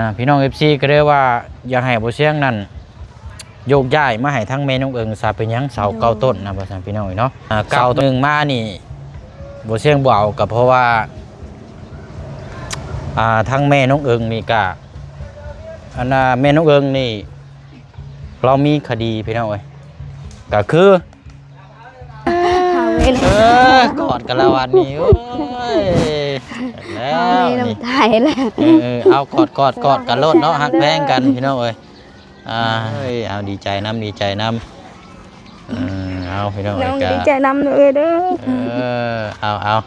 ອ່າ ພີ່ນ້ອງເອັຟຊີກໍເລີຍວ່າ ຢາກໃຫ້ບໍ່ຊຽງນັ້ນ ໂຍກຍ້າຍມາໃຫ້ທາງແມ່ນ້ອງເອີງຊະ ເປັນຫຍັງເສົາເກົ້າ ໂດຍ ຕົ້ນນະ ວ່າຊັ້ນພີ່ນ້ອງເອີຍເນາະ. ອ່າ ເກົ້າໜຶ່ງມານີ້ ບໍ່ຊຽງບໍ່ເອົາ ກໍເພາະວ່າ ອ່າ ທາງແມ່ນ້ອງເອີງນີ້ກະ ອັນນ່າ ແມ່ນ້ອງເອີງນີ້ ລາວມີຄະດີພີ່ນ້ອງເອີຍ ກໍຄື ຫາເວລາ ເອີ ກອດກັນລະວັນນີ້ ໂອ້ຍ ແລ້ວ ເອົາເວລາ ນີ້ ຕາຍແລ້ວ ເອີ ເອົາ ກອດ ກອດ ກອດກັນໂລດເນາະ ຮັກແພງກັນພີ່ນ້ອງເອີຍ. ອ່າ ເອີຍ ເອົາ ດີໃຈນຳ ດີໃຈນຳ ເອີ ເອົາ ພີ່ນ້ອງເອີຍ ກໍດີໃຈນຳເດີ ເອີ ເອົາ ເອົາ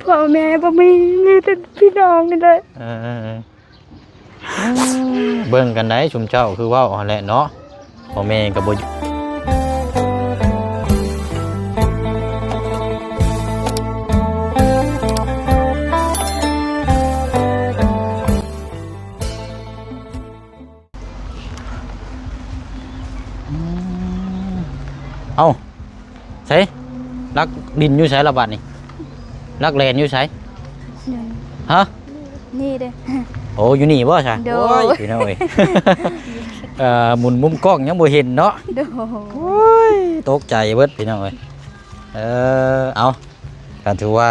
ພໍ່ແມ່ບໍ່ມີ ມີແຕ່ພີ່ນ້ອງນີ້ແຫຼະ ເອີ ເບິ່ງກັນໄດ໋ ຊຸມເຈົ້າຄືເວົ້າຫັ້ນແຫຼະເນາະ ພໍ່ແມ່ກໍບໍ່ຢູ່. ເອົ້າ ໃສ ລັກດິນຢູ່ໃສລະບາດນີ້ ລັກແລນຢູ່ໃສ? ນີ້ ຮະ? ນີ້ເດ້ ໂອ້ ຢູ່ນີ້ບໍ່ຊະ? ໂດຍ ໂອ້ຍ ພີ່ນ້ອງເອີຍ ເອີ ໝູນມຸມກ້ອງຍັງບໍ່ເຫັນເນາະ ໂດຍ ໂອ້ຍ ຕົກໃຈເບິດພີ່ນ້ອງເອີຍ ເອີ ເອົາ ກໍຖືວ່າ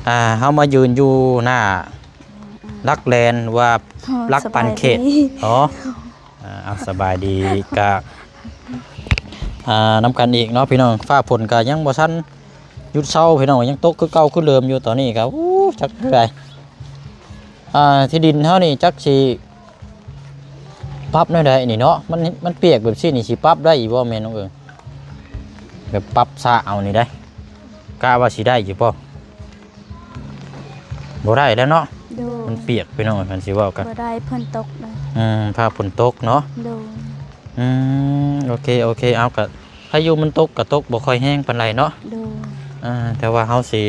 ອ່າ ເຮົາມາຢືນຢູ່ໜ້າຫຼັກແລນ ຫຼືວ່າຫຼັກປັນເຂດເນາະ ອ່າ ເອົາ ສະບາຍດີ ກະ ອ່າ ນຳກັນອີກເນາະພີ່ນ້ອງ ຟ້າຝົນກະຍັງບໍ່ທັນຢຸດເຊົາພີ່ນ້ອງ ຍັງຕົກຄືເກົ່າຄືເດີມຢູ່ ຕອນນີ້ກະ ໂອ້ ຈັກເທົ່າໃດ ອ່າ ທີ່ດິນເຮົານີ້ຈັກຊິ ປັບແນວໃດນີ້ເນາະ ມັນ ມັນປຽກແບບຊີ້ນີ້ ຊິປັບໄດ້ອີກບໍ່ແມ່ນ້ອງເອີງ? ແບບປັບສະເອົານີ້ໄດ໋ ກະວ່າຊິໄດ້ຢູ່ບໍ່? ບໍ່ໄດ້ແລ້ວເນາະ ໂດຍ ມັນປຽກພີ່ນ້ອງ ຄັນຊິເວົ້າກະ ບໍ່ໄດ້ ຝົນຕົກເນາະ ອືມ ຟ້າຝົນຕົກເນາະ ໂດຍ ອືມ ໂອເຄ ໂອເຄ ເອົາ ກະພາຍຸມັນຕົກ ກະຕົກບໍ່ຄ່ອຍແຮງປານໃດເນາະ ໂດຍ ອ່າ ແຕ່ວ່າເຮົາຊິ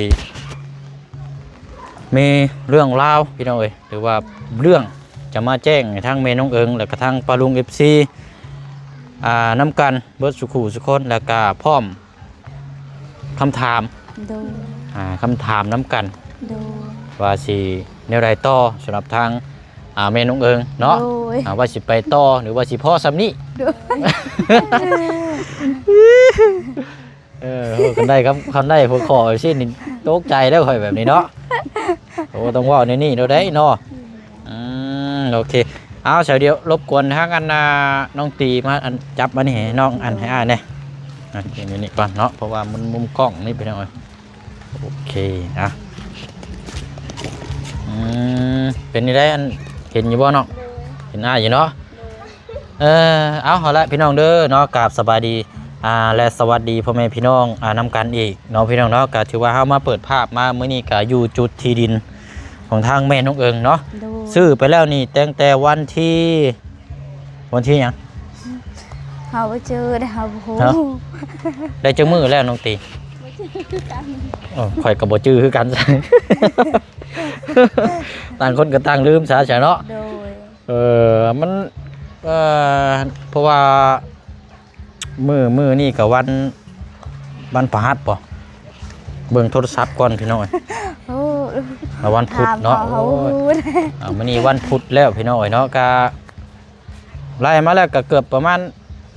ມີເລື່ອງລາວພີ່ນ້ອງເອີຍ ຫຼືວ່າເລື່ອງຈະມາແຈ້ງໃຫ້ທາງແມ່ນ້ອງເອີງ ແລ້ວກະທາງປ້າລຸງ ເອັຟຊີ ອ່າ ນຳກັນເບິດສູ່ຄູ່ສູ່ຄົນ ແລ້ວກະພ້ອມຄຳຖາມ ໂດຍ ອ່າ ຄຳຖາມນຳກັນ ໂດຍ ວ່າຊິແນວໃດຕໍ່ສຳລັບທາງ ອ່າ ແມ່ນ້ອງເອີງເນາະ ໂດຍ ອ່າ ວ່າຊິໄປຕໍ່ ຫຼືວ່າຊິພໍສ່ຳນີ້ ໂດຍ ເອີ ເອີ ຄັນໄດ້ ຄັນ ຄັນໄດ້ຫົວຂໍ້ຊີ້ນີ້ ຕົກໃຈແລ້ວຂ້ອຍແບບນີ້ເນາະ ໂອ້ ຕ້ອງເວົ້າແນວນີ້ໂລດໄດ໋ເນາະ ອືມ ໂອເຄ ເອົາ ສາວດຽວ ລົບກວນທາງອັນ ອ່າ ນ້ອງຕີມາ ອັນ ຈັບອັນນີ້ໃຫ້ນ້ອງ ອັນ ໃຫ້ອ້າຍແດ່ ອ່ະ ເກັບຢູ່ນີ້ກ່ອນເນາະ ເພາະວ່າມັນມຸມກ້ອງນີ້ ພີ່ນ້ອງເອີຍ ໂອເຄ ອ່ະ ອືມ ເປັນຈັ່ງໃດ ອັນ ເຫັນຢູ່ບໍ່ນ້ອງ? ເຫັນອ້າຍຢູ່ເນາະ ເອີ ເອົາ ເອົາລະພີ່ນ້ອງເດີເນາະ ກາບສະບາຍດີ ອ່າ ແລະ ສະຫວັດດີພໍ່ແມ່ພີ່ນ້ອງ ອ່າ ນຳກັນອີກເນາະ ພີ່ນ້ອງເນາະ ກະຖືວ່າເຮົາມາເປີດພາບມາມື້ນີ້ ກະຢູ່ຈຸດທີ່ດິນຂອງທາງແມ່ນ້ອງເອີງເນາະ ໂດຍ ຊື້ໄປແລ້ວນີ້ ຕັ້ງແຕ່ວັນທີ ວັນທີຫຍັງ? ເຮົາບໍ່ຈື່ເດ້ ເຮົາບໍ່ຮູ້ ຮະ? ໄດ້ຈັກມື້ແລ້ວນ້ອງຕີ? ບໍ່ຈື່ຄືກັນ ໂອ້ ຂ້ອຍກໍບໍ່ຈື່ຄືກັນ ຕ່າງຄົນກໍຕ່າງລືມຊະ ຊະເນາະ ໂດຍ ເອີ ມັນ ເອີ ເພາະວ່າມື້ ມື້ນີ້ກໍວັນ ວັນພະຫັດບໍ່? ເບິ່ງໂທລະສັບກ່ອນພີ່ນ້ອງເອີຍ ໂອ້ ວັນພຸດເນາະ ຖາມເຮົາ ໂອ້ຍ ເຮົາຮູ້ ອ່າ ມື້ນີ້ວັນພຸດແລ້ວພີ່ນ້ອງເອີຍເນາະ ກະໄລ່ມາແລ້ວກໍເກືອບປະມານ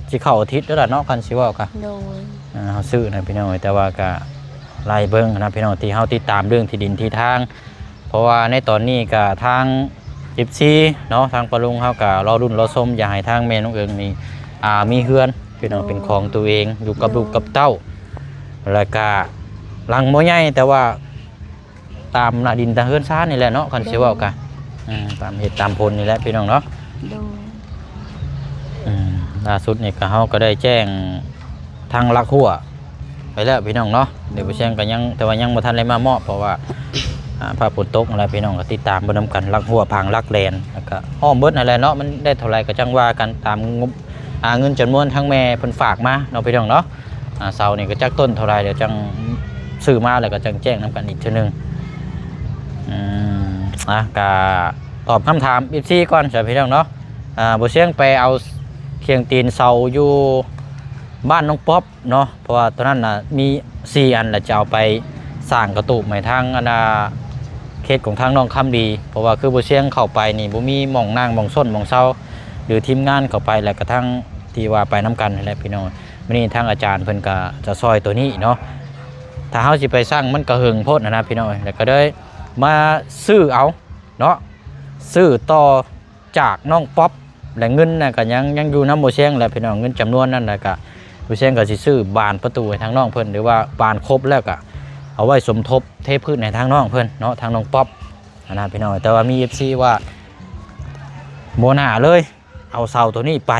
ຊິເຂົ້າອາທິດແລ້ວລະເນາະ ຄັນຊິເວົ້າກະ ໂດຍ ອ່າ ເຮົາຊື້ນະພີ່ນ້ອງເອີຍ ແຕ່ວ່າກະໄລ່ເບິ່ງນະພີ່ນ້ອງ ທີ່ເຮົາຕິດຕາມເລື່ອງທີ່ດິນທີ່ທາງ ເພາະວ່າໃນຕອນນີ້ກະທາງ ເອັຟຊີ ເນາະ ທາງປ້າລຸງເຮົາກະລໍລຸ້ນລໍຊົມ ຢາກໃຫ້ທາງແມ່ນ້ອງເອີງນີ້ ອ່າ ມີເຮືອນພີ່ນ້ອງ ໂດຍ ເປັນຂອງຕົວເອງ ຢູ່ກັບ ໂດຍ ລູກກັບເຕົ້າ ແລ້ວກະຫຼັງບໍ່ໃຫຍ່ ແຕ່ວ່າ ຕາມໜ້າດິນຕາມເຮືອນຊານນີ້ແຫຼະເນາະ ຄັນຊິເວົ້າກະ ໂດຍ ເອີ ຕາມເຫດຕາມຜົນນີ້ແຫຼະພີ່ນ້ອງເນາະ ໂດຍ ອືມ ລ່າສຸດນີ້ກະ ເຮົາກໍໄດ້ແຈ້ງທາງຫຼັກຮົ້ວໄປແລ້ວພີ່ນ້ອງເນາະ ດຽວ ໂດຍ ບໍ່ແຊງກໍຍັງ ແຕ່ວ່າຍັງບໍ່ທັນໄດ້ມາມອບ ເພາະວ່າ ອ່າ ຟ້າຝົນຕົກຫັ້ນແຫຼະ ພີ່ນ້ອງກໍຕິດຕາມເບິ່ງນຳກັນ ຫຼັກຮົ້ວ ຜາງຫຼັກແລນ ແລ້ວກໍອ້ອມເບິດຫັ້ນແຫຼະເນາະ ມັນໄດ້ເທົ່າໃດກໍຈັ່ງວ່າກັນຕາມງົບ ອ່າ ເງິນຈຳນວນທາງແມ່ເພິ່ນຝາກມາເນາະ ພີ່ນ້ອງເນາະ ອ່າ ເສົານີ້ກໍຈັກຕົ້ນເທົ່າໃດ ດຽວຈັ່ງຊື້ມາແລ້ວກໍຈັ່ງແຈ້ງນຳກັນອີກເທື່ອໜຶ່ງ ອືມ ອ່າ ກະຕອບຄຳຖາມ ເອັຟຊີ ກ່ອນຊະ ພີ່ນ້ອງເນາະ ອ່າ ບໍ່ຊຽງໄປເອົາຄຽງຕີນເສົາຢູ່ບ້ານນ້ອງປັອບເນາະ ເພາະວ່າຕອນນັ້ນນະມີສີ່ອັນ ແລ້ວຈະເອົາໄປສ້າງກະຕູບໃຫ້ທາງອັນນ່າ ເຂ ເຂດຂອງທາງນ້ອງຄຳດີ ເພາະວ່າຄືບໍ່ຊຽງເຂົ້າໄປນີ້ ບໍ່ມີໝ່ອງນັ່ງ ໝ່ອງຊົນ ໝ່ອງເຊົາ ຫຼືທີມງານເຂົ້າໄປ ແລະກະທັງທີ່ວ່າໄປນຳກັນຫັ້ນແຫຼະພີ່ນ້ອງ. ມື້ນີ້ທາງອາຈານເພິ່ນກະຈະຊ່ອຍໂຕນີ້ເນາະ ຖ້າເຮົາຊິໄປສັ່ງມັນກະເຫິງໂພດຫັ້ນນະພີ່ນ້ອງ ແລ້ວກະເລີຍມາຊື້ເອົາເນາະ ຊື້ຕໍ່ ຈາກນ້ອງປັອບ ແລະເງິນນະກະຍັງ ຍັງຢູ່ນຳບໍ່ຊຽງແຫຼະພີ່ນ້ອງ ເງິນຈຳນວນນັ້ນນະ ກະບໍ່ຊຽງກະຊິຊື້ບານປະຕູໃຫ້ທາງນ້ອງເພິ່ນ ຫຼືວ່າບານຄົບແລ້ວກະເອົາໄວ້ສົມທົບເທພື້ນໃຫ້ທາງນ້ອງເພິ່ນເນາະ ທາງນ້ອງປັອບຫັ້ນນະພີ່ນ້ອງ. ແຕ່ວ່າມີເອັຟຊີວ່າບໍ່ໜ້າເລີຍ ເອົາເສົາໂຕນີ້ໄປ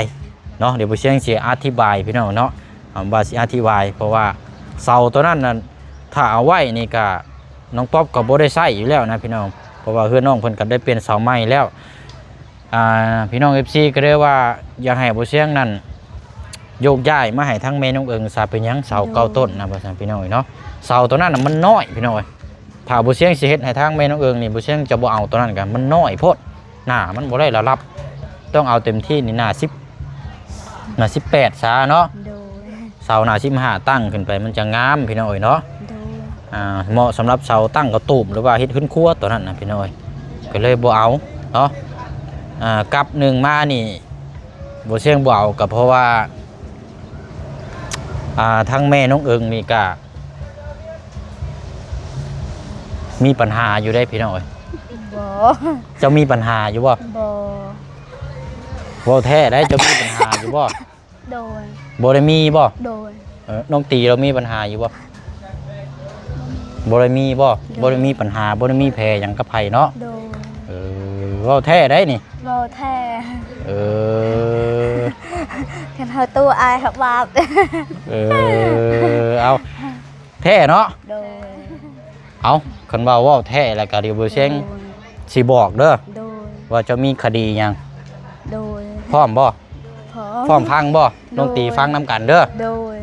ເນາະ ດຽວບໍ່ຊຽງຊິອະທິບາຍພີ່ນ້ອງເນາະ ອາ ວ່າຊິອະທິບາຍ ເພາະວ່າເສົາໂຕນັ້ນນະ ຖ້າເອົາໄວ້ນີ້ກະ ນ້ອງປັອບກໍບໍ່ໄດ້ໃຊ້ຢູ່ແລ້ວນະພີ່ນ້ອງ ເພາະວ່າເຮືອນນ້ອງເພິ່ນກໍໄດ້ປ່ຽນເສົາໃໝ່ແລ້ວ. ອ່າ ພີ່ນ້ອງເອັຟຊີກໍເລີຍວ່າຢາກໃຫ້ບໍ່ຊຽງນັ້ນໂຍກຍ້າຍມາໃຫ້ທາງແມ່ນ້ອງເອີງຊະ ເປັນຫຍັງເສົາເກົ້າ ໂດຍ ຕົ້ນນະ ວ່າຊັ້ນພີ່ນ້ອງເອີຍເນາະ. ເສົາໂຕນັ້ນນະມັນນ້ອຍພີ່ນ້ອງເອີຍ ຖ້າບໍ່ຊຽງຊິເຮັດໃຫ້ທາງແມ່ນ້ອງເອີງນີ້ ບໍ່ຊຽງຈະບໍ່ເອົາໂຕນັ້ນ ກໍມັນນ້ອຍໂພດ ໜ້າມັນບໍ່ໄດ້ລະດັບ ຕ້ອງເອົາເຕັມທີ່ນີ້ໜ້າສິບ ໜ້າສິບແປດຊະເນາະ ໂດຍ ເສົາໜ້າສິບຫ້າຕັ້ງຂຶ້ນໄປ ມັນຈະງາມພີ່ນ້ອງເອີຍເນາະ ໂດຍ ອ່າ ເໝາະສຳລັບເສົາຕັ້ງກະຕູບ ຫຼືວ່າເຮັດເຮືອນຄົວໂຕນັ້ນນະພີ່ນ້ອງເອີຍ ກໍເລີຍບໍ່ເອົາເນາະ. ອ່າ ກັບໜຶ່ງມານີ້ ບໍ່ຊຽງບໍ່ເອົາ ກໍເພາະວ່າ ອ່າ ທາງແມ່ນ້ອງເອີງນີ້ກະມີປັນຫາຢູ່ເດ້ພີ່ນ້ອງເອີຍ. ບໍ່ ເຈົ້າມີປັນຫາຢູ່ບໍ່? ບໍ່ ເວົ້າແທ້ໄດ໋ ເຈົ້າມີປັນຫາຢູ່ບໍ່? ໂດຍ ບໍ່ໄດ້ມີບໍ່? ໂດຍ ເອີ ນ້ອງຕີລາວມີປັນຫາຢູ່ບໍ່? ບໍ່ໄດ້ມີບໍ່? ໂດຍ ບໍ່ໄດ້ມີປັນຫາ ບໍ່ໄດ້ມີແຜຫຍັງກັບໃຜເນາະ? ໂດຍ ເອີ ເວົ້າແທ້ໄດ໋ນີ້ ເວົ້າແທ້ ເອີ ຄັນເຮົາຕູ້ອາຍເຮົາບາບ ເອີ ເອົາ ແທ້ເນາະ? ໂດຍ ເອົາ ຄັນວ່າເວົ້າແທ້ແລ້ວກໍດຽວບໍ່ຊຽງ ໂດຍ ຊິບອກເດີ ໂດຍ ວ່າຈະມີຄະດີຫຍັງ ໂດຍ ພ້ອມບໍ່? ພ້ອມ ພ້ອມຟັງບໍ່? ໂດຍ ນ້ອງຕີຟັງນຳກັນເດີ ໂດຍ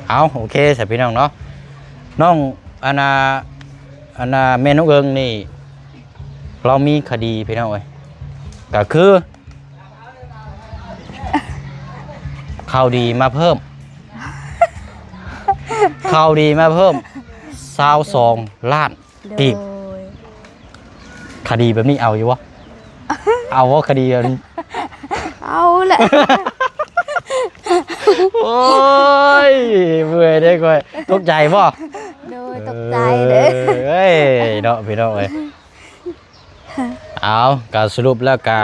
ເອົາ ໂອເຄຊະພີ່ນ້ອງເນາະ ນ້ອງ ອັນນ່າ ອັນນ່າ ແມ່ນ້ອງເອີງນີ້ ລາວມີຄະດີພີ່ນ້ອງເອີຍ ກໍຄື ຂ່າວດີມາເພີ່ມ ຂ່າວດີມາເພີ່ມ ຊາວສອງລ້ານ ໂດຍ ກີບ ຄະດີແບບນີ້ເອົາຢູ່ບໍ່? ເອົາບໍ່ຄະດີແບບນີ້? ເອົາແຫຼະ ໂອ້ຍ ເມື່ອຍເດ້ຂ້ອຍ ຕົກໃຈບໍ່? ໂດຍ ຕົກໃຈເດ້ ເອີຍ ເນາະ ພີ່ນ້ອງເອີຍ. ເອົາ ກະສະຫຼຸບແລ້ວກະ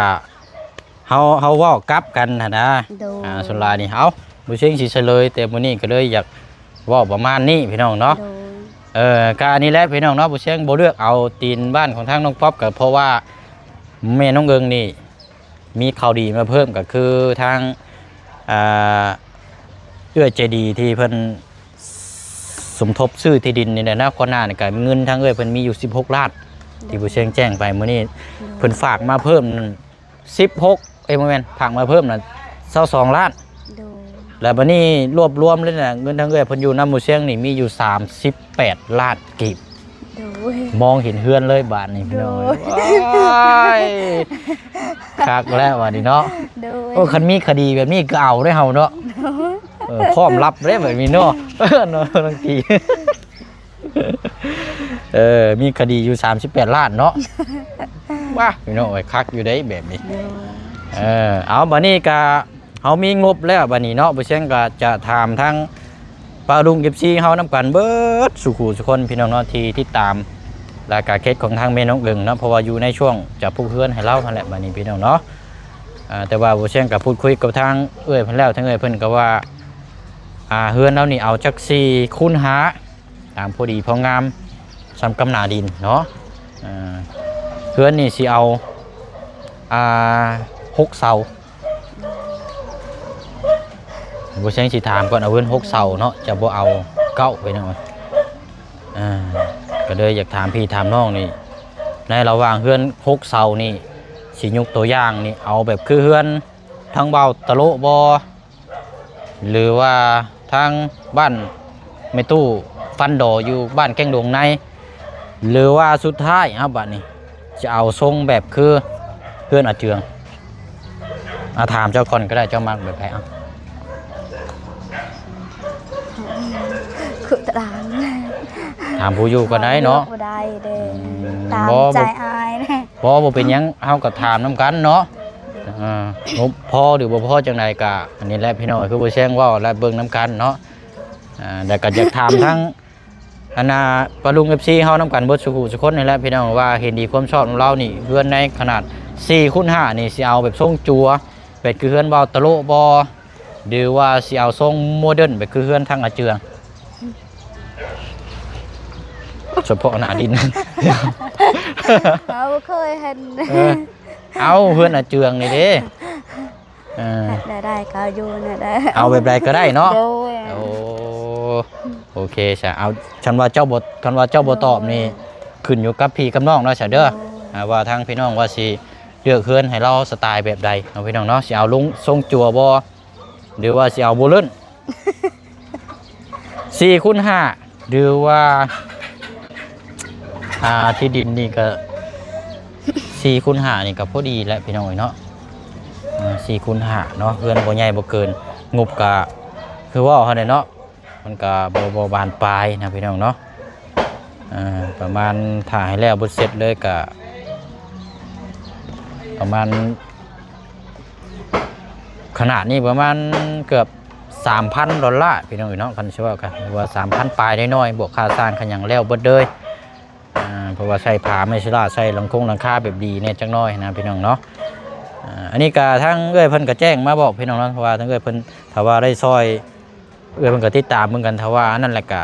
ເຮົາ ເຮົາເວົ້າກັບກັນຫັ້ນນະ ໂດຍ ອ່າ ສ່ວນຫຼາຍນີ້ ເອົາ ບໍ່ຊຽງຊິສະເຫຼີຍ ແຕ່ມື້ນີ້ກໍເລີຍຢາກເວົ້າປະມານນີ້ພີ່ນ້ອງເນາະ ໂດຍ ເອີ ກະອັນນີ້ແຫຼະພີ່ນ້ອງເນາະ ບໍ່ຊຽງບໍ່ເລືອກເອົາຕີນບ້ານຂອງທາງນ້ອງປັອບ ກໍເພາະວ່າແມ່ນ້ອງເອີງນີ້ມີຂ່າວດີມາເພີ່ມ ກໍຄືທາງ ອ່າ ເອື້ອຍໃຈດີທີ່ເພິ່ນ ສົມທົບຊື້ທີ່ດິນນີ້ແຫຼະນະ ກ່ອນໜ້ານີ້ກະເງິນທາງເອື້ອຍເພິ່ນມີຢູ່ສິບຫົກລ້ານ ທີ່ຜູ້ຊຽງແຈ້ງໄປມື້ນີ້ ໂດຍ ເພິ່ນຝາກມາເພີ່ມສິບຫົກ ເອີຍ ບໍ່ແມ່ນ ຝາກມາເພີ່ມນະຊາວສອງລ້ານ ໂດຍ ແລ້ວບັດນີ້ລວບລວມເລີຍນະ ເງິນທາງເອື້ອຍເພິ່ນຢູ່ນຳຜູ້ຊຽງນີ້ມີຢູ່ສາມສິບແປດລ້ານກີບ ໂດຍ ມອງເຫັນເຮືອນເລີຍບາດນີ້ ໂດຍ ພີ່ນ້ອງ ໂອ້ຍ ຄັກແລ້ວບາດນີ້ເນາະ ໂດຍ ໂອ້ ຄັນມີຄະດີແບບນີ້ກໍເອົາໄດ໋ເຮົາເນາະ ໂດຍ ເອີ ພ້ອມຮັບເດ້ແບບນີ້ເນາະ ເນາະ ບາງທີ ເອີ ມີຄະດີຢູ່ສາມສິບແປດລ້ານເນາະ ວ້າ ພີ່ນ້ອງເອີຍ ຄັກຢູ່ເດ້ແບບນີ້ ໂດຍ ເອີ ເອົາ ບາດນີ້ກະ ເຮົາມີງົບແລ້ວບາດນີ້ເນາະ ບໍ່ຊຽງກໍຈະຖາມທາງປ້າລຸງ ເອັຟຊີ ເຮົານຳກັນເບິດສູ່ຄູ່ສູ່ຄົນ ພີ່ນ້ອງເນາະ ທີ່ຕິດຕາມ ແລະກະເຂດຂອງທາງແມ່ນ້ອງເອີງເນາະ ເພາະວ່າຢູ່ໃນຊ່ວງຈະປຸກເຮືອນໃຫ້ລາວຫັ້ນແຫຼະ ບາດນີ້ພີ່ນ້ອງເນາະ ເອີ ແຕ່ວ່າບໍ່ຊຽງກໍພູດຄຸຍກັບທາງເອື້ອຍເພິ່ນແລ້ວ ທາງເອື້ອຍເພິ່ນກໍວ່າ ອ່າ ເຮືອນລາວນີ້ເອົາຈັກສີ່ຄູນຫ້າ ຕາມພໍດີພໍງາມ ສ່ຳກັບໜ້າດິນເນາະ ເອີ ເຮືອນນີ້ຊິເອົາ ອ່າ ຫົກເສົາ ບໍ່ຊຽງຊິຖາມກ່ອນ ເອົາເຮືອນຫົກເສົາເນາະ ຈະບໍ່ເອົາເກົ້າໄປເນາະ ອ່າ ກໍເລີຍຢາກຖາມພີ່ຖາມນ້ອງນີ້ ໃນລະຫວ່າງເຮືອນຫົກເສົານີ້ ຊິຍົກຕົວຢ່າງນີ້ ເອົາແບບຄືເຮືອນທາງບ່າວຕະໂລະບໍ່? ຫຼືວ່າທາງບ້ານແມ່ຕູ້ຟັນດໍຢູ່ບ້ານແກ້ງດົງໃນ ຫຼືວ່າສຸດທ້າຍເຮົາບາດນີ້ຈະເອົາຊົງແບບຄືເຮືອນອາເຈືອງ? ອາ ຖາມເຈົ້າກ່ອນກໍໄດ້ ເຈົ້າມັກແບບໃດ? ເອົາ ຄືຕາດາງ ຖາມຜູ້ຢູ່ກໍໄດ້ເນາະ ບໍ່ໄດ້ເດ້ ອືມ ຕາມ ບໍ່ ໃຈອ້າຍເດ້ ບໍ່ ບໍ່ເປັນຫຍັງ ເຮົາກໍຖາມນຳກັນເນາະ ອ່າ ງົບພໍຫຼືບໍ່ພໍຈັ່ງໃດກໍ ອັນນີ້ແຫຼະພີ່ນ້ອງ ຄືບໍ່ແຊງເວົ້າ ແລະ ເບິ່ງນຳກັນເນາະ ອ່າ ແລ້ວກໍຢາກຖາມທັງ ອັນນ່າ ປ້າລຸງ ເອັຟຊີ ເຮົານຳກັນເບິດສູ່ຜູ້ສູ່ຄົນນີ້ແຫຼະພີ່ນ້ອງ ວ່າເຫັນດີຄວາມຊອບນຳລາວນີ້ ເຮືອນໃນຂະໜາດສີ່ຄູນຫ້ານີ້ ຊິເອົາແບບຊົງຈົວ ແບບຄືເຮືອນບ່າວຕະໂລະບໍ່ ຫຼືວ່າຊິເອົາຊົງໂມເດີນ ແບບຄືເຮືອນທາງອາເຈືອງ ສະເພາະໜ້າດິນ ເຮົາບໍ່ເຄີຍເຫັນ ເອີ ເອົາເຮືອນອາເຈືອງນີ້ເດ້. ເອີ ແນວໃດກໍຢູ່ແນວໃດ ເອົາແບບໃດກໍໄດ້ເນາະ ໂດຍ ໂອ້ ໂອເຄຊະ ເອົາ ຄັນວ່າເຈົ້າບໍ່ ຄັນວ່າເຈົ້າບໍ່ຕອບນີ້ ໂດຍ ຂຶ້ນຢູ່ກັບພີ່ກັບນ້ອງເນາະຊະເດີ ໂດຍ ອ່າ ວ່າທາງພີ່ນ້ອງວ່າຊິເລືອກເຮືອນໃຫ້ລາວສະໄຕແບບໃດເນາະພີ່ນ້ອງເນາະ ຊິເອົາລົງຊົງຈົວບໍ່ ຫຼືວ່າຊິເອົາໂບເລີນ ສີ່ຄູນຫ້າ ຫຼືວ່າ ອ່າ ທີ່ດິນນີ້ກໍສີ່ຄູນຫ້ານີ້ກໍພໍດີແຫຼະພີ່ນ້ອງເອີຍເນາະ ອ່າ ສີ່ຄູນຫ້າເນາະ ເຮືອນບໍ່ໃຫຍ່ບໍ່ເກີນ ງົບກໍຄືເວົ້າຫັ້ນແຫຼະເນາະ ມັນກໍບໍ່ ບໍ່ບານປາຍນະພີ່ນ້ອງເນາະ ອ່າ ປະມານ ຖ້າໃຫ້ແລ້ວເບິດເສັດເລີຍກໍປະມານ ຂະໜາດນີ້ປະມານເກືອບສາມພັນດອນລາພີ່ນ້ອງເອີຍເນາະ ຄັນຊິເວົ້າກໍວ່າສາມພັນປາຍໜ້ອຍໆ ບວກຄ່າສ້າງຄ່າຫຍັງແລ້ວເບິດເລີຍ ອ່າ ເພາະວ່າໃສ່ຜ້າໄມ້ສຸລາ ໃສ່ຫຼັງຄົງຫຼັງຄາແບບດີແດ່ຈັກໜ້ອຍນະພີ່ນ້ອງເນາະ ອ່າ ອັນນີ້ກໍທາງເອື້ອຍເພິ່ນກໍແຈ້ງມາບອກພີ່ນ້ອງເນາະ ເພາະວ່າທາງເອື້ອຍເພິ່ນ ຖ້າວ່າໄດ້ຊ່ອຍ ເອື້ອຍເພິ່ນກໍຕິດຕາມເບິ່ງກັນ ຖ້າວ່າອັນນັ້ນແຫຼະກໍ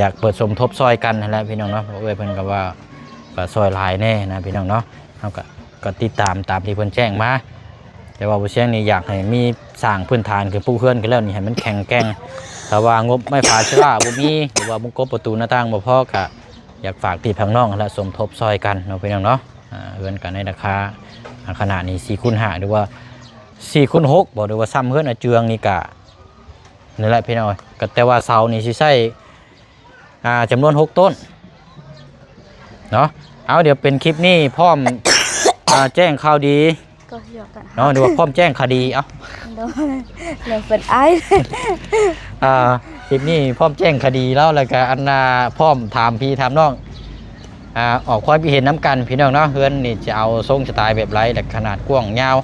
ຢາກເປີດສົມທົບຊ່ອຍກັນຫັ້ນແຫຼະພີ່ນ້ອງເນາະ ເພາະເອື້ອຍເພິ່ນກໍວ່າກໍຊ່ອຍຫຼາຍແດ່ນະພີ່ນ້ອງເນາະ ເຮົາກໍ ກໍຕິດຕາມຕາມທີ່ເພິ່ນແຈ້ງມາ ແຕ່ວ່າບໍ່ຊຽງນີ້ຢາກໃຫ້ມີສ້າງພື້ນຖານຂຶ້ນ ປຸກເຮືອນຂຶ້ນແລ້ວນີ້ໃຫ້ມັນແຂງແກ່ງ ຖ້າວ່າງົບໄມ້ຝາເຊລາບໍ່ມີ ຫຼືວ່າມຸງກົບປະຕູໜ້າຕ່າງບໍ່ພໍ ກໍຢາກຝາກພີ່ຝາກນ້ອງຫັ້ນແຫຼະ ສົມທົບຊ່ອຍກັນເນາະພີ່ນ້ອງເນາະ ອ່າ ເຮືອນກັນໃນລາຄາ ອ່າ ຂະໜາດນີ້ສີ່ຄູນຫ້າ ຫຼືວ່າສີ່ຄູນຫົກບໍ ຫຼືວ່າຊ່ຳເຮືອນອາເຈືອງນີ້ກະ ນີ້ແຫຼະພີ່ນ້ອງ ກໍແຕ່ວ່າເສົານີ້ຊິໃຊ້ ອ່າ ຈຳນວນຫົກຕົ້ນເນາະ ເອົາ ດຽວເປັນຄລິບນີ້ພ້ອມ ອ່າ ແຈ້ງຂ່າວດີ ກໍຢອກກັນ ເນາະ ຫຼືວ່າພ້ອມແຈ້ງຄະດີ ເອົ້າ ໂດຍ ແລ້ວເພິ່ນອາຍ ອ່າ ຄລິບນີ້ພ້ອມແຈ້ງຄະດີແລ້ວ ແລ້ວກໍອັນນ່າ ພ້ອມຖາມພີ່ຖາມນ້ອງ ອ່າ ອອກຄວາມຄິດເຫັນນຳກັນພີ່ນ້ອງເນາະ ເຮືອນນີ້ຈະເອົາຊົງສະໄຕແບບໃດ ແລະ ຂະໜາດກວ້າງຍາວ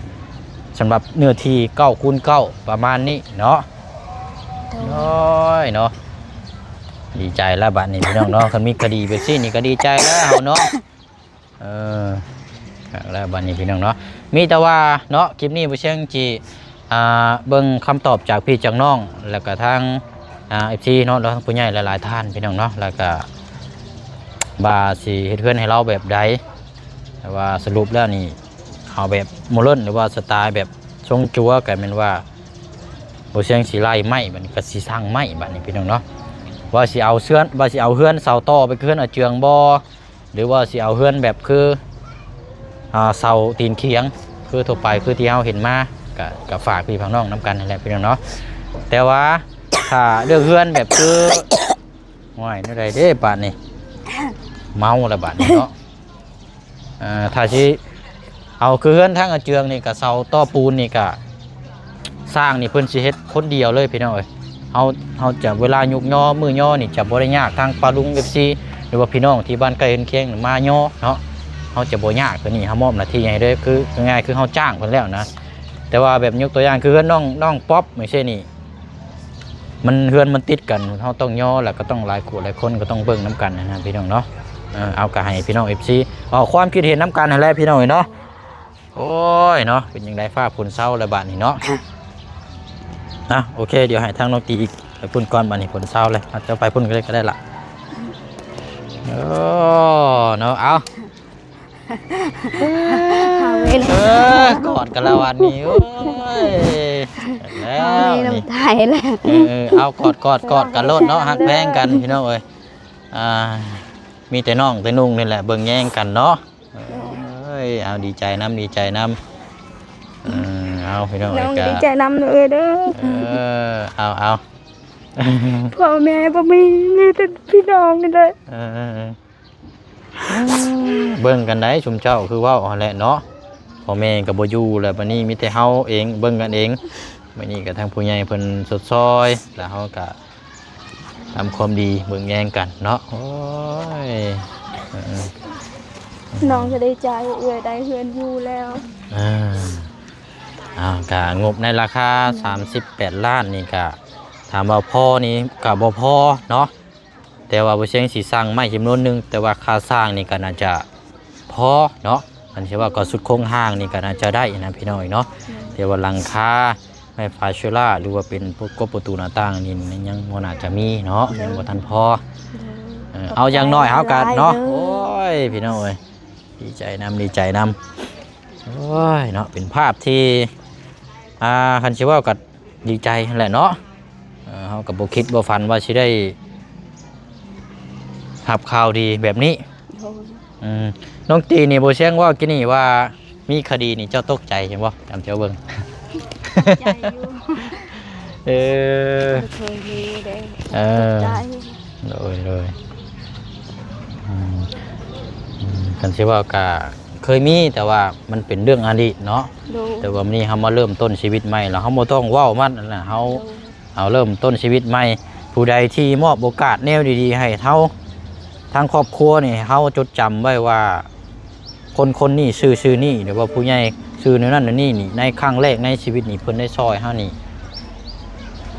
ສຳລັບເນື້ອທີ່ເກົ້າຄູນເກົ້າ ປະມານນີ້ເນາະ ໂດຍ ໂອ້ຍເນາະ ດີໃຈແລ້ວບາດນີ້ພີ່ນ້ອງເນາະ ຄັນມີຄະດີແບບຊີ້ນີ້ກໍດີໃຈແລ້ວເຮົາເນາະ ເອີ ຄັກແລ້ວບາດນີ້ພີ່ນ້ອງເນາະ ມີແຕ່ວ່າເນາະ ຄລິບນີ້ບໍ່ຊຽງຊິ ອ່າ ເບິ່ງຄຳຕອບຈາກພີ່ຈາກນ້ອງ ແລ້ວກໍທາງ ອ່າ ເອັຟຊີ ເນາະ ແລ້ວທາງຜູ້ໃຫຍ່ຫຼາຍໆທ່ານພີ່ນ້ອງເນາະ ແລ້ວກໍວ່າຊິເຮັດເຮືອນໃຫ້ລາວແບບໃດ ແຕ່ວ່າສະຫຼຸບແລ້ວນີ້ ເອົາແບບໂມເດີນ ຫຼືວ່າສະໄຕແບບຊົງຈົວ ກໍແມ່ນວ່າບໍ່ຊຽງຊິໄລ່ໄມ້ ບາດນີ້ກໍຊິສ້າງໄມ້ ບາດນີ້ພີ່ນ້ອງເນາະ ວ່າຊິເອົາເຮືອນ ວ່າຊິເອົາເຮືອນເສົາຕໍ່ໄປຄືເຮືອນອາເຈືອງບໍ່ ຫຼືວ່າຊິເອົາເຮືອນແບບຄື ອ່າ ເສົາຕີນຂຽງ ຄືທົ່ວໄປ ຄືທີ່ເຮົາເຫັນມາ ກະ ກະຝາກພີ່ຝາກນ້ອງນຳກັນຫັ້ນແຫຼະພີ່ນ້ອງເນາະ ແຕ່ວ່າຖ້າເລືອກເຮືອນແບບຄື ໂອ້ຍ ແນວໃດເດ້ບາດນີ້ ເມົາແລ້ວບາດນີ້ເນາະ ອ່າ ຖ້າຊິເອົາຄືເຮືອນທາງອາເຈືອງນີ້ ກະເສົາຕໍ່ປູນນີ້ ກະ ສ້າງນີ້ເພິ່ນຊິເຮັດຄົນດຽວເລີຍພີ່ນ້ອງເອີຍ ເຮົາ ເຮົາຈະເວລາຍົກຍໍມື້ຍໍນີ້ຈະບໍ່ໄດ້ຍາກ ທາງປ້າລຸງ ເອັຟຊີ ຫຼືວ່າພີ່ນ້ອງທີ່ບ້ານໃກ້ເຮືອນຄຽງມາຍໍເນາະ ເຮົາຈະບໍ່ຍາກ ຕົວນີ້ເຮົາມອບໜ້າທີ່ໃຫ້ເລີຍ ຄືງ່າຍໆ ຄືເຮົາຈ້າງເພິ່ນແລ້ວນະ ແຕ່ວ່າແບບຍົກຕົວຢ່າງຄືເຮືອນນ້ອງ ນ້ອງປັອບຈັ່ງຊີ້ນີ້ ມັນ ເຮືອນມັນຕິດກັນ ເຮົາຕ້ອງຍໍ ແລ້ວກໍຕ້ອງຫຼາຍຄູ່ຫຼາຍຄົນ ກໍຕ້ອງເບິ່ງນຳກັນນະພີ່ນ້ອງເນາະ ເອີ ເອົາ ກໍໃຫ້ພີ່ນ້ອງ ເອັຟຊີ ອອກຄວາມຄິດເຫັນນຳກັນຫັ້ນແຫຼະພີ່ນ້ອງເອີຍເນາະ ໂອ້ຍເນາະ ເປັນຈັ່ງໃດ ຟ້າຝົນເຊົາແລ້ວບາດນີ້ເນາະ ອ່ະ ໂອເຄ ດຽວໃຫ້ທາງນ້ອງຕີໄປພຸ້ນກ່ອນ ບາດນີ້ຝົນເຊົາແລ້ວ ເຈົ້າໄປພຸ້ນກໍໄດ້ ກໍໄດ້ລະ ໂອ້ ເນາະ ເອົາ ເອີ ກອດກັນລະບາດນີ້ ໂອ້ຍ ແລ້ວ ເຮົາມີນ້ຳຕາແລ້ວ ເອີ ເອົາ ກອດ ກອດ ກອດກັນໂລດເນາະ ຮັກແພງກັນພີ່ນ້ອງເອີຍ ອ່າ ມີແຕ່ນ້ອງແຕ່ນຸ່ງນີ້ແຫຼະ ເບິ່ງແຍງກັນເນາະ ເອີຍ ເອົາ ດີໃຈນຳ ດີໃຈນຳ ເອີ ເອົາ ພີ່ນ້ອງເອີຍ ນ້ອງກໍດີໃຈນຳເດີ ເອີ ເອົາ ເອົາ ພໍ່ແມ່ບໍ່ມີ ມີແຕ່ພີ່ນ້ອງນີ້ແຫຼະ ເອີ ເບິ່ງກັນໄດ໋ ຊຸມເຈົ້າ ຄືເວົ້າຫັ້ນແຫຼະເນາະ ພໍ່ແມ່ກໍບໍ່ຢູ່ແລ້ວ ບັດນີ້ມີແຕ່ເຮົາເອງ ເບິ່ງກັນເອງ ບັດນີ້ກໍທາງຜູ້ໃຫຍ່ເພິ່ນຊົດຊ່ອຍ ແລ້ວເຮົາກໍ ນຳຄວາມດີເບິ່ງແຍງກັນເນາະ. ໂອ້ຍ ເອີ ນ້ອງກໍດີໃຈ ເອື້ອຍໄດ້ເຮືອນຢູ່ແລ້ວ. ເອີ ອ້າວ ກະງົບໃນລາຄາ ອືມ ສາມສິບແປດລ້ານນີ້ ກະຖາມວ່າພໍນີ້ກະບໍ່ພໍເນາະ, ແຕ່ວ່າບໍ່ຊຽງຊິສັ່ງໄມ້ຈຳນວນໜຶ່ງ ແຕ່ວ່າຄ່າສ້າງນີ້ກໍໜ້າຈະພໍເນາະ. ຄັນຊິວ່າກໍສຸດໂຄງຮ່າງນີ້ກໍໜ້າຈະໄດ້ນະ ພີ່ນ້ອງເອີຍເນາະ. ອືມ ແຕ່ວ່າຫຼັງຄາ ໄມ້ຝາເຊລາ ຫຼືວ່າເປັນພວກກົບປະຕູໜ້າຕ່າງນີ້ ມັນຍັງບໍ່ໜ້າຈະມີເນາະ, ໂດຍ ຍັງບໍ່ທັນພໍ. ໂດຍ ເອີ ຂອບໃຈ ເອົາ ຢ່າງໜ້ອຍເຮົາກໍເນາະ ຫຼາຍໆເດີ. ໂອ້ຍ ພີ່ນ້ອງເອີຍ ດີໃຈນຳ ດີໃຈນຳ. ໂອ້ຍເນາະ ເປັນພາບທີ່ ອ່າ ຄັນຊິເວົ້າກໍດີໃຈຫັ້ນແຫຼະເນາະ. ເອີ ເຮົາກໍບໍ່ຄິດບໍ່ຝັນວ່າຊິໄດ້ຮັບຂ່າວດີແບບນີ້. ໂດຍ ອືມ ນ້ອງຕີນີ້ ບໍ່ຊຽງເວົ້າກີ້ນີ້ວ່າມີຄະດີນີ້ ເຈົ້າຕົກໃຈຢູ່ບໍ່? ຕາມທີ່ເຈົ້າເບິ່ງ ຕົກໃຈຢູ່. ເອີ ບໍ່ເຄີຍມີເດ້ ເອີ ຕົກໃຈ. ໂດຍ ໂດຍ ອືມ ອືມ ຄັນຊິເວົ້າກະເຄີຍມີ ແຕ່ວ່າມັນເປັນເລື່ອງອະດີດເນາະ. ໂດຍ ແຕ່ວ່າມື້ນີ້ເຮົາມາເລີ່ມຕົ້ນຊີວິດໃໝ່ ແລ້ວເຮົາບໍ່ຕ້ອງເວົ້າມັນນະ ເຮົາ ໂດຍ ເຮົາເລີ່ມຕົ້ນຊີວິດໃໝ່. ຜູ້ໃດທີ່ມອບໂອກາດແນວດີໆໃຫ້ເຮົາ ທາງຄອບຄົວນີ້ ເຮົາຈົດຈຳໄວ້ວ່າ ຄົນຄົນນີ້ຊື່ ຊື່ນີ້ ຫຼືວ່າຜູ້ໃຫຍ່ຊື່ແນວນັ້ນແນວນີ້ນີ້ ໃນຄັ້ງແລກໃນຊີວິດນີ້ ເພິ່ນໄດ້ຊ່ອຍເຮົານີ້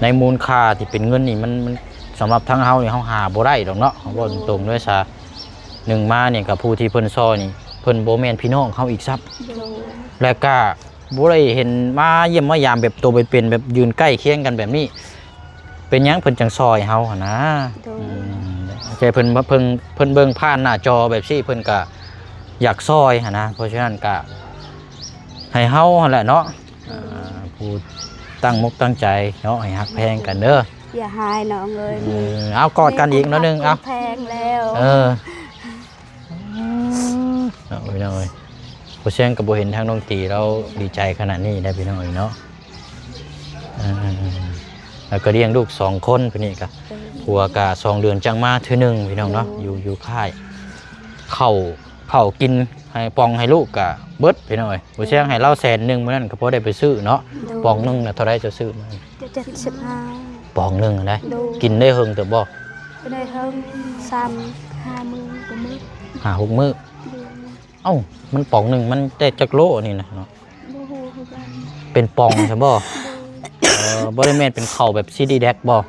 ໃນມູນຄ່າທີ່ເປັນເງິນນີ້ ມັນ ມັນ ສຳລັບທາງເຮົານີ້ ເຮົາຫາບໍ່ໄດ້ດອກເນາະ. ເຮົາເວົ້າ ໂດຍ ຕົງໆເລີຍຊະ ໜຶ່ງມານີ້ ກັບຜູ້ທີ່ເພິ່ນຊ່ອຍນີ້ ເພິ່ນບໍ່ແມ່ນພີ່ນ້ອງເຮົາອີກຊ້ຳ. ໂດຍ ແລະກະບໍ່ໄດ້ເຫັນມາຢ້ຽມມາຢາມແບບໂຕເປັນໆ ແບບຢືນໃກ້ຄຽງກັນແບບນີ້. ເປັນຫຍັງເພິ່ນຈັ່ງຊ່ອຍເຮົາຫັ້ນນະ? ໂດຍ ອືມ ແຕ່ເພິ່ນ ເພິ່ນ ເພິ່ນເບິ່ງຜ່ານໜ້າຈໍແບບຊີ້ ເພິ່ນກະຢາກຊ່ອຍຫັ້ນນະ. ເພາະສະນັ້ນກະໃຫ້ເຮົາຫັ້ນແຫຼະເນາະ ໂດຍ ອ່າ ຜູ້ຕັ້ງມົກຕັ້ງໃຈເນາະ ໃຫ້ຮັກແພງກັນເດີ. ຢ່າຮ້າຍນ້ອງເອີຍ. ເອີ ເອົາ ກອດກັນອີກໜ້ອຍໜຶ່ງ ເອົາ ແພງແລ້ວ. ເອີ ເນາະ ພີ່ນ້ອງເອີຍ ບໍ່ແຊງກໍບໍ່ເຫັນທາງນ້ອງຕີລາວດີໃຈຂະໜາດນີ້ໄດ໋ ພີ່ນ້ອງເອີຍເນາະ. ເອີ ແລ້ວກໍລ້ຽງລູກສອງຄົນ ຜູ້ນີ້ກໍ ເອີ ຜົວກໍສອງເດືອນຈັ່ງມາເທື່ອໜຶ່ງ ພີ່ນ້ອງເນາະ. ໂດຍ ຢູ່ ຢູ່ຄ້າຍ ເຂົ້າ ເຂົ້າກິນໃຫ້ປ່ອງໃຫ້ລູກກໍເບິດ ພີ່ນ້ອງເອີຍ. ບໍ່ແຊງໃຫ້ລາວແສນໜຶ່ງ ມື້ນັ້ນກໍພໍໄດ້ໄປຊື້ເນາະ. ໂດຍ ປ່ອງໜຶ່ງນະເທົ່າໃດ ເຈົ້າຊື້ມາ? ເຈັດສິບຫ້າ ປ່ອງໜຶ່ງນະ. ໂດຍ ກິນໄດ້ເຫິງເຕີບບໍ່? ບໍ່ໄດ້ເຫິງ ສາມຫ້າມື້ກໍໝົດ ຫ້າຫົກມື້. ໂດຍ ເອົ້າ ມັນປ່ອງໜຶ່ງມັນໄດ້ຈັກໂລນີ້ນະເນາະ? ບໍ່ຮູ້ຄືກັນ. ເປັນປ່ອງຊັ້ນບໍ່? ໂດຍ ເອີ ບໍ່ໄດ້ແມ່ນເປັນເຂົ້າແບບຊີດີແດັກບໍ່?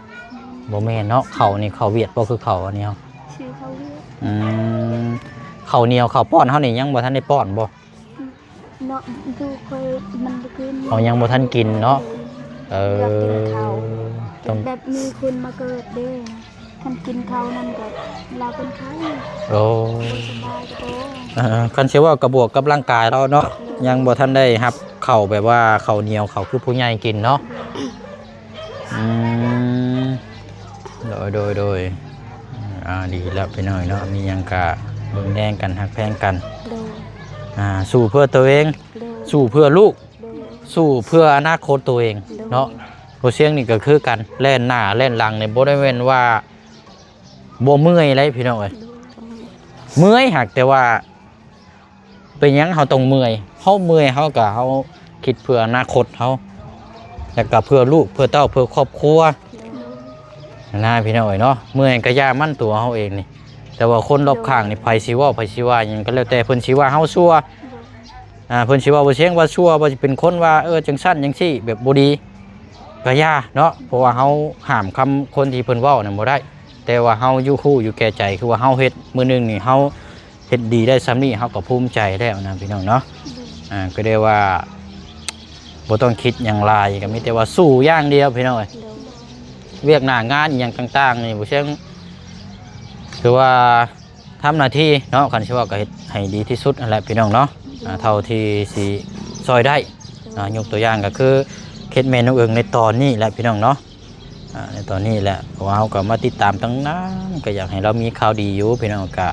ບໍ່ແມ່ນເນາະ. ເຂົ້ານີ້ເຂົ້າຫວຽດບໍ່ ຄືເຂົ້າອັນນີ້ເຮົາ? ຊື່ເຂົ້າຫວຽດ. ອືມ ເຂົ້າໜຽວເຂົ້າປ້ອນເຮົານີ້ຍັງບໍ່ທັນໄດ້ປ້ອນບໍ່? ເນາະ ລູກຂ້ອຍມັນບໍ່ກິນ. ເອົາ ຍັງບໍ່ທັນກິນເນາະ. ເອີ ຢາກກິນເຂົ້າ ຕ້ອງ ແບບມີຄົນມາເກີດເດ້ ຄັນກິນເຂົ້ານັ້ນກໍລາວເປັນໄຂ້. ໂອ້ ບໍ່ສະບາຍກໍບໍ່. ເອີ ຄັນຊິເວົ້າກໍບວກກັບຮ່າງກາຍລາວເນາະ. ໂດຍ ຍັງບໍ່ທັນໄດ້ຮັບເຂົ້າແບບວ່າເຂົ້າໜຽວ ເຂົ້າຄືຜູ້ໃຫຍ່ກິນເນາະ. ໂດຍ ອືມ ໂດຍ ໂດຍ ໂດຍ ອ່າ ດີແລ້ວພີ່ນ້ອງເນາະ. ມີຫຍັງກະເບິ່ງແຍງກັນ ຮັກແພງກັນ. ໂດຍ ອ່າ ສູ້ເພື່ອຕົວເອງ. ໂດຍ ສູ້ເພື່ອລູກ. ໂດຍ ສູ້ເພື່ອອະນາຄົດຕົວເອງ. ໂດຍ ເນາະ. ບໍ່ຊຽງນີ້ກໍຄືກັນ ແລ່ນໜ້າແລ່ນຫຼັງນີ້ ບໍ່ໄດ້ແມ່ນວ່າບໍ່ເມື່ອຍເດ້ ພີ່ນ້ອງເອີຍ. ໂດຍ ເມື່ອຍ ຫາກແຕ່ວ່າ ເປັນຫຍັງເຮົາຕ້ອງເມື່ອຍ? ເຮົາເມື່ອຍ ເຮົາກໍ ເຮົາຄິດເພື່ອອະນາຄົດເຮົາ ແລ້ວກໍເພື່ອລູກເພື່ອເຕົ້າ ເພື່ອຄອບຄົວ ໂດຍ ນະ ພີ່ນ້ອງເອີຍເນາະ. ເມື່ອຍກໍຢ່າມັນ ຕົວເຮົາເອງນີ້ ແຕ່ວ່າຄົນລອບຂ້າງນີ້ ໂດຍ ໃຜຊິເວົ້າ ໃຜຊິວ່າຫຍັງກໍແລ້ວແຕ່ ເພິ່ນຊິວ່າເຮົາຊົ່ວ ໂດຍ ອ່າ ເພິ່ນຊິເວົ້າບໍ່ຊຽງວ່າຊົ່ວ ວ່າຊິເປັນຄົນວ່າ ເອີ ຈັ່ງຊັ້ນຈັ່ງຊີ້ ແບບບໍ່ດີ ກໍຢ່າເນາະ. ເພາະວ່າເຮົາຫ້າມຄຳຄົນທີ່ເພິ່ນເວົ້ານັ້ນບໍ່ໄດ້ ແຕ່ວ່າເຮົາຢູ່ ຮູ້ຢູ່ແກ່ໃຈ ຄືວ່າເຮົາເຮັດ ມື້ໜຶ່ງນີ້ເຮົາເຮັດດີໄດ້ສ່ຳນີ້ ເຮົາກໍພູມໃຈແລ້ວນະ ພີ່ນ້ອງເນາະ. ໂດຍ ອ່າ ກໍໄດ້ວ່າບໍ່ຕ້ອງຄິດຫຍັງຫຼາຍ ກໍມີແຕ່ວ່າສູ້ຢ່າງດຽວ ພີ່ນ້ອງເອີຍ. ໂດຍ ວຽກໜ້າງານອີ່ຫຍັງຕ່າງໆນີ້ ບໍ່ຊຽງ ຄືວ່າ ທຳໜ້າທີ່ເນາະ. ຄັນຊິເວົ້າກໍເຮັດໃຫ້ດີທີ່ສຸດຫັ້ນແຫຼະ ພີ່ນ້ອງເນາະ. ໂດຍ ອ່າ ເທົ່າທີ່ຊິຊ່ອຍໄດ້ ໂດຍ ອ່າ ຍົກຕົວຢ່າງກໍຄືເຂດແມ່ນ້ອງເອີງໃນຕອນນີ້ແຫຼະ ພີ່ນ້ອງເນາະ. ອ່າ ໃນຕອນນີ້ແຫຼະ ເພາະວ່າເຮົາກໍມາຕິດຕາມຕັ້ງນານ ກໍຢາກໃຫ້ລາວມີຂ່າວດີຢູ່ ພີ່ນ້ອງ. ກະ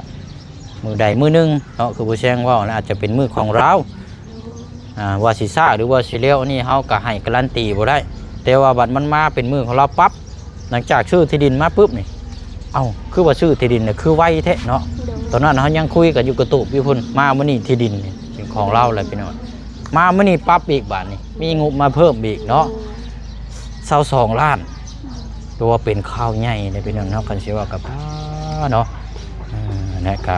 ມື້ໃດມື້ໜຶ່ງເນາະ ຄືຜູ້ແຊງເວົ້ານະ ອາດຈະເປັນມື້ຂອງລາວ ອ່າ ວ່າຊິຊ້າ ຫຼືວ່າຊິເລັວ ອັນນີ້ເຮົາກໍໃຫ້ກາຣັນຕີບໍ່ໄດ້ ແຕ່ວ່າບັດມັນມາເປັນມື້ຂອງລາວປັບ ຫຼັງຈາກຊື້ທີ່ດິນມາປຶບນີ້ ເອົ້າ ຄືວ່າຊື້ທີ່ດິນນະ ຄືໄວແທ້ເນາະ. ໂດຍ ຕອນນັ້ນເຮົາຍັງຄຸຍກັນຢູ່ກະຕູບຢູ່ພຸ້ນ ມາມື້ນີ້ທີ່ດິນນີ້ເປັນຂອງລາວແລ້ວ ພີ່ນ້ອງ. ມາມື້ນີ້ປັບອີກ ບາດນີ້ມີງົບມາເພີ່ມອີກເນາະ ໂດຍ ຊາວສອງລ້ານ. ຖືວ່າເປັນຂ່າວໃຫຍ່ເດ້ພີ່ນ້ອງເນາະ ຄັນຊິເວົ້າກັບ ເນາະ ເອີ ແລະກະ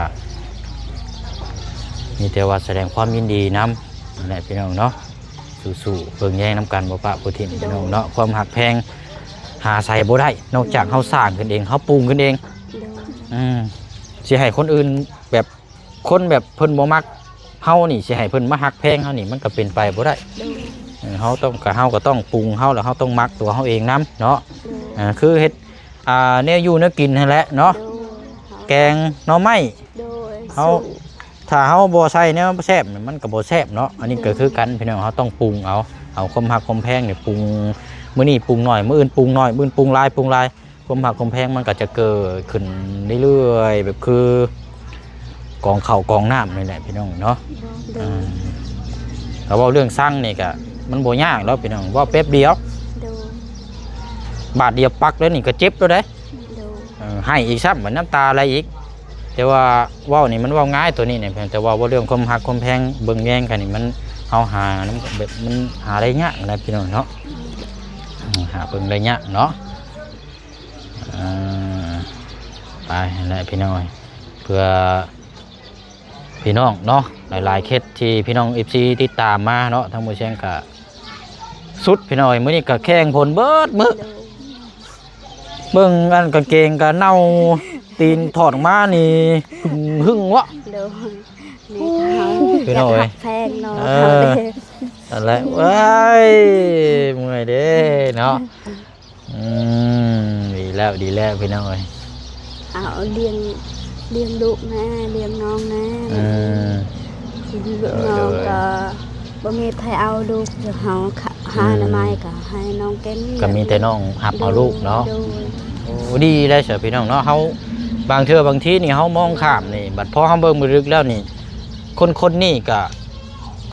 ມີແຕ່ວ່າສະແດງຄວາມຍິນດີນຳ ນັ້ນແຫຼະພີ່ນ້ອງເນາະ ສູ້ໆເບິ່ງແຍງນຳກັນ ບໍ່ປະຜູ້ຖິ້ມ ໂດຍ ພີ່ນ້ອງເນາະ ຄວາມຮັກແພງຫາໃສບໍ່ໄດ້ ນອກຈາກເຮົາສ້າງຂຶ້ນເອງ ເຮົາປຸງຂຶ້ນເອງ ໂດຍ ອືມ ຊິໃຫ້ຄົນອື່ນແບບ ຄົນແບບເພິ່ນບໍ່ມັກເຮົານີ້ ຊິໃຫ້ເພິ່ນມາຮັກແພງເຮົານີ້ ມັນກໍເປັນໄປບໍ່ໄດ້ ໂດຍ ເອີ ເຮົາຕ້ອງ ກໍ ເຮົາກໍຕ້ອງປຸງເຮົາ ແລ້ວເຮົາຕ້ອງມັກຕົວເຮົາເອງນຳເນາະ ໂດຍ ເອີ ຄືເຮັດ ອ່າ ແນວຢູ່ແນວກິນຫັ້ນແຫຼະເນາະ ໂດຍ ແກງໜໍ່ໄມ້ ໂດຍ ເຮົາ ສູ້ ຖ້າເຮົາບໍ່ໃສ່ແນວແຊບ ມັນກໍບໍ່ແຊບເນາະ ອັນນີ້ກໍຄືກັນ ໂດຍ ພີ່ນ້ອງ ເຮົາຕ້ອງປຸງເອົາ ເອົາຄວາມຮັກຄວາມແພງນີ້ປຸງ ມື້ນີ້ປຸງໜ້ອຍ ມື້ອື່ນປຸງໜ້ອຍ ມື້ອື່ນປຸງຫຼາຍ ປຸງຫຼາຍ ຄວາມຮັກຄວາມແພງມັນກໍຈະເກີດຂຶ້ນເລື້ອຍໆ ແບບຄືກອງເຂົ້າກອງນ້ຳນີ້ແຫຼະພີ່ນ້ອງເນາະ ໂດຍ ເອີ ຖ້າເວົ້າເລື່ອງຊັງນີ້ກໍມັນບໍ່ຍາກດອກພີ່ນ້ອງ ເວົ້າແປັບດຽວ ໂດຍ ບາດດຽວປັກແລ້ວນີ້ກໍເຈັບແລ້ວເດ້ ໂດຍ ເອີ ໄຫ້ອີກຊ້ຳ ນ້ຳຕາໄຫຼອີກ ແຕ່ວ່າເວົ້ານີ້ມັນເວົ້າງ່າຍຕົວນີ້ນະ ແຕ່ວ່າເວົ້າເລື່ອງຄວາມຮັກຄວາມແພງເບິ່ງແຍງກັນນີ້ ມັນ ເຮົາຫານຳ ແບບມັນຫາໄດ້ຍາກນະພີ່ນ້ອງເນາະ ອືມ ຫາເບິ່ງໄດ້ຍາກເນາະ ອ່າ ໄປຫັ້ນແຫຼະພີ່ນ້ອງເອີຍ ເພື່ອພີ່ນ້ອງເນາະ ຫຼາຍໆເຂດທີ່ພີ່ນ້ອງເອັຟຊີຕິດຕາມມາເນາະ ທາງໝູ່ແຊງກະສຸດພີ່ນ້ອງເອີຍ ມື້ນີ້ກະແຂ່ງຝົນເບິດມື້ ໂດຍ ເບິ່ງອັນກາງເກງກະເນົ່າ ຕີນຖອດອອກມານີ້ຫຶ່ງເວາະ ໂດຍ ນີ້ກໍເຮົາ ພີ່ນ້ອງເອີຍ ຢາກຮັກແພງເນາະ ເອີ ເຮົາເດ້ ນັ້ນແຫຼະ ເອີ ເມື່ອຍເດ້ເນາະ ອືມ ດີແລ້ວ ດີແລ້ວພີ່ນ້ອງເອີຍ ເອົາ ລ້ຽງ ລ້ຽງລູກແດ່ ລ້ຽງນ້ອງແດ່ ອືມ ລູກນ້ອງ ໂດຍ ກໍບໍ່ມີໃຜເອົາລູກ ເຮົາຫາ ອືມ ໜໍ່ໄມ້ກໍໃຫ້ນ້ອງກິນ ກໍມີແຕ່ນ້ອງຮັບເອົາລູກເນາະ ໂດຍ ໂອ້ ດີແລ້ວຊະພີ່ນ້ອງເນາະ ເຮົາ ບາງເທື່ອບາງທີນີ້ເຮົາມອງຂ້າມນີ້ ບັດພໍເຮົາເບິ່ງເບິ່ງເລິກແລ້ວນີ້ ຄົນໆນີ້ກໍ